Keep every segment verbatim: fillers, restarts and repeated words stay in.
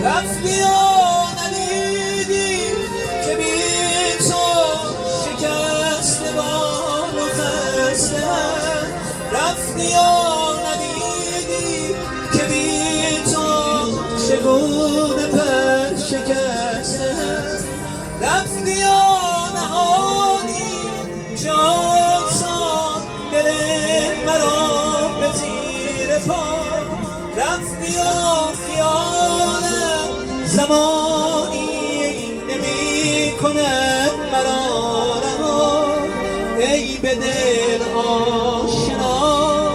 رفتی و ندیدی که بی تو شکسته‌ام و خسته‌ام. رفتی و ندیدی که بی تو چگونه پر شکسته‌ام. رفتی و نهادی چو آسان دل مرا به زیر پا. رفتی و خیال زمانی نمی‌کند مرا رها. ای به دل آشنا،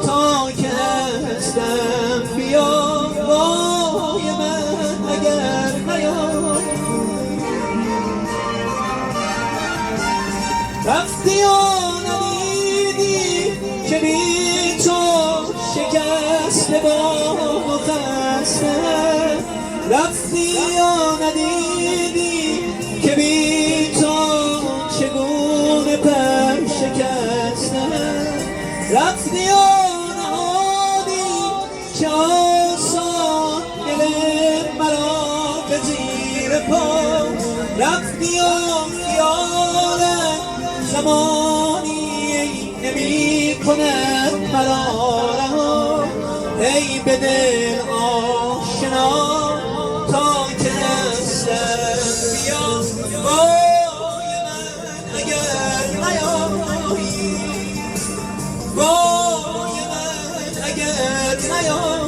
تا که هستم بیا، وای من اگر نیای. رفتی و ندیدی که بی تو شکسته‌ام و خسته‌ام. رفتی و ندیدی که بی تو چگونه پر شکسته‌ام. رفتی و نهادی چو آسان دل مرا به زیر پا. رفتی و خیال زمانی نمی‌کند مرا رها. ای به دل آشنا، تا که هستم بیا، وای من اگر نیایی. وای من اگر نیایی.